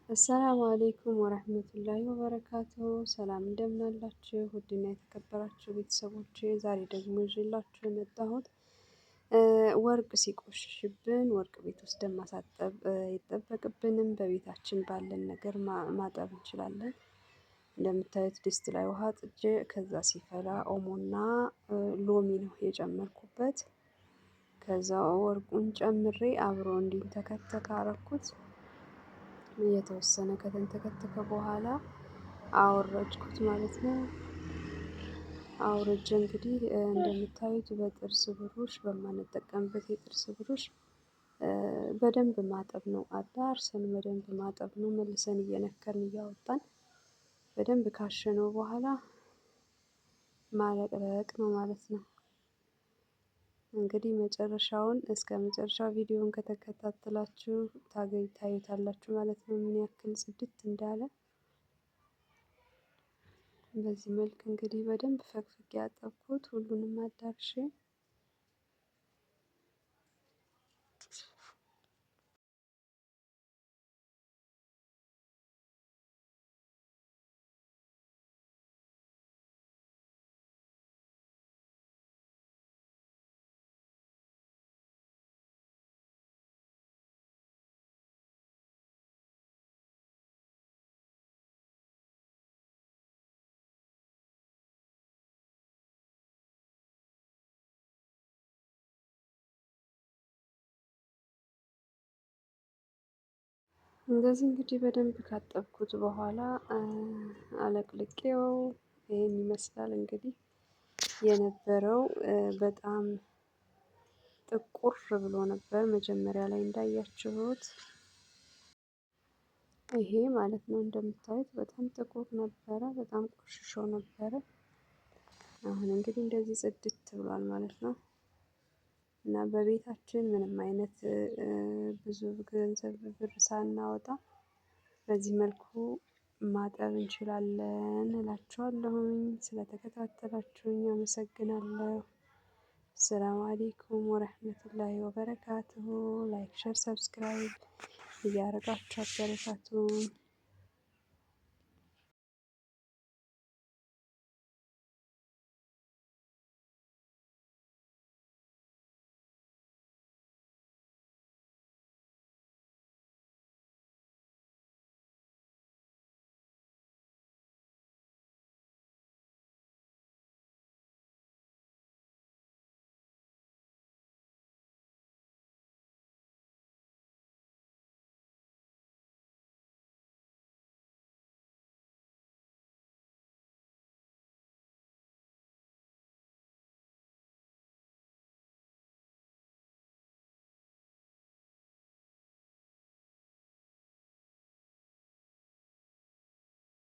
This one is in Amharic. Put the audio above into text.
السلام عليكم ورحمة الله وبركاته። ሰላም እንደምን አላችሁ? ውድና የተከበራችሁ ቤተሰቦቼ፣ ዛሬ ደግሞ ይዤላችሁ የመጣሁት ወርቅ ሲቆሽሽብን ወርቅ ቤት ወስደን ማሳጠብ አይጠበቅብንም። በቤታችን ባለን ነገር ማጠብ እንችላለን። እንደምታዩት ድስት ላይ ውሃ ጥጄ ከዛ ሲፈላ ኦሞና ሎሚ ነው የጨመርኩበት። ከዛ ወርቁን ጨምሬ አብሮ እንዲንተከተክ አረኩት። የተወሰነ ከተንተከተከ በኋላ አወረድኩት ማለት ነው። አውርጄ እንግዲህ እንደምታዩት በጥርስ ብሩሽ፣ በማንጠቀምበት የጥርስ ብሩሽ በደንብ ማጠብ ነው። አዳርሰን በደንብ ማጠብ ነው። መልሰን እየነከርን እያወጣን በደንብ ካሸነው በኋላ ማለቅለቅ ነው ማለት ነው። እንግዲህ መጨረሻውን እስከ መጨረሻው ቪዲዮውን ከተከታተላችሁ ታገኝ ታዩታላችሁ ማለት ነው፣ ምን ያክል ጽድት እንዳለ። በዚህ መልክ እንግዲህ በደንብ ፈቅፍቄ ያጠብኩት ሁሉንም አዳርሼ። እንደዚህ እንግዲህ በደንብ ካጠብኩት በኋላ አለቅልቄው ይሄን ይመስላል። እንግዲህ የነበረው በጣም ጥቁር ብሎ ነበር መጀመሪያ ላይ እንዳያችሁት፣ ይሄ ማለት ነው። እንደምታዩት በጣም ጥቁር ነበረ፣ በጣም ቆሽሾ ነበረ። አሁን እንግዲህ እንደዚህ ጽድት ብሏል ማለት ነው። እና በቤታችን ምንም አይነት ብዙ ገንዘብ ብር ሳናወጣ በዚህ መልኩ ማጠብ እንችላለን እላችኋለሁኝ። ስለተከታተላችሁኝ አመሰግናለሁ። السلام عليكم ورحمة الله وبركاته። Like፣ share፣ subscribe እያደረጋችሁ አበረታቱን።